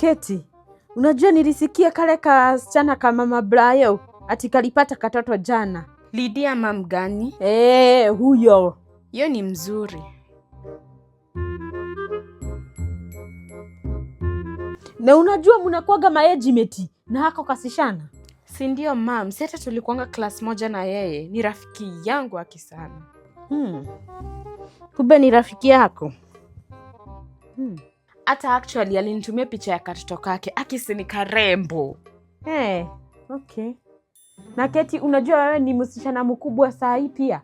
Keti, unajua nilisikia kale kasichana ka mama Brayo ati kalipata katoto jana. Lydia mam gani? Huyo. Hiyo ni mzuri. Na unajua mnakuwaga maage mate na hako kasishana. Si ndio mam, si hata tulikuanga class moja na yeye, ni rafiki yangu akisana. Kumbe ni rafiki yako. Hata actually alinitumia picha ya katoto kake, akisi ni karembo. Hey, okay. Na Keti, unajua wewe ni msichana mkubwa saa hii pia.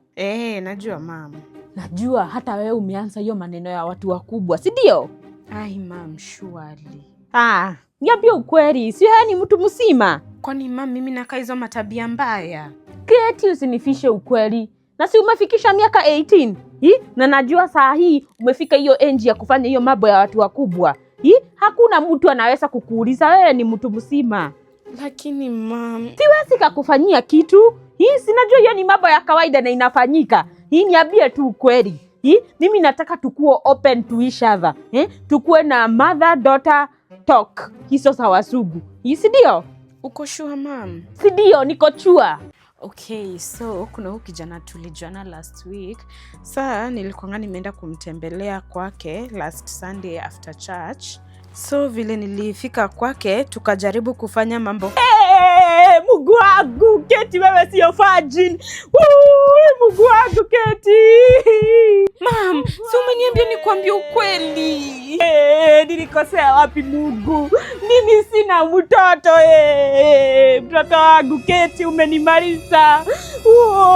Najua mam. Najua hata wewe umeanza hiyo maneno ya watu wakubwa, si ndio? Ai mam, surely. Ah, niambie ukweli, si wewe ni mtu mzima? Kwani mam, mimi nakaa hizo matabia mbaya? Keti, usinifishe ukweli. Na si umefikisha miaka 18? Hi? Na najua saa hii umefika hiyo age ya kufanya hiyo mambo ya watu wakubwa. Hi? Hakuna mtu anaweza kukuuliza wewe ni mtu mzima. Lakini mam, Siwezi kakufanyia kitu. Hii sinajua hiyo ni mambo ya kawaida na inafanyika. Hii niambie tu ukweli. Hii mimi nataka tukuwe open to each other. Eh? Tukuwe na mother daughter talk. Hizo za wazungu. Hii si ndio? Uko sure mam? Si ndio, niko sure. Okay, so kuna huyu kijana tulijuana last week. Saa nilikuanga nimeenda kumtembelea kwake last Sunday after church. So vile nilifika kwake tukajaribu kufanya mambo. Hey, Mungu wangu Keti, wewe sio virgin. Woo, Mungu wangu Keti. Mam, si umeniambia nikwambie ukweli? Hey, nilikosea wapi Mungu? Mimi sina mtoto. Hey, mtoto wangu Keti umenimaliza.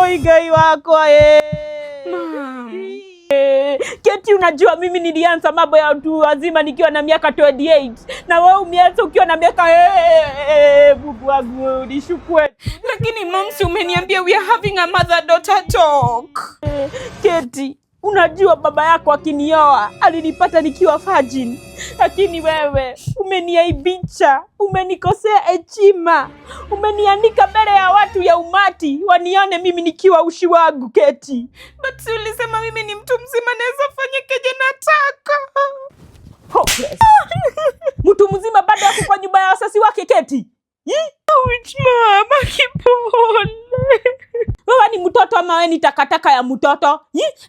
Oi, Ngai wako. Hey. Mam. Keti, unajua mimi nilianza mambo ya watu wazima nikiwa na miaka 28 na wewe umeanza ukiwa na miaka hey, Mungu wangu nishukue. Lakini mam, si umeniambia we are having a mother daughter talk. Keti, unajua baba yako akinioa alinipata nikiwa virgin, lakini wewe umeniaibisha, umenikosea heshima, umenianika mbele ya watu ya umati wanione mimi nikiwa uchi wangu. Keti, But si ulisema mimi ni mtu mzima naweza fanya kenye nataka. Hopeless. Mtu mzima bado ako kwa nyumba ya wazazi wake Keti. Ouch, mama, kipole. Wewe ni mtoto ama wewe ni takataka ya mtoto?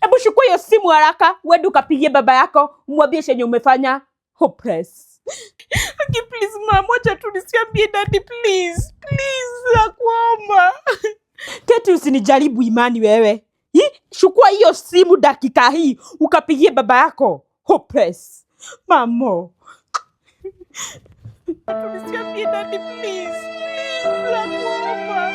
Hebu chukua hiyo simu haraka, uende ukapigie baba yako, umwambie chenye umefanya. Hopeless. Okay, please mom, wacha tu nisiambie daddy, please. Please, nakuomba. Keti, usinijaribu imani wewe. Chukua hiyo simu dakika hii ukapigie baba yako. Hopeless. Mamo. Nisiambie daddy, please. Please, nakuomba.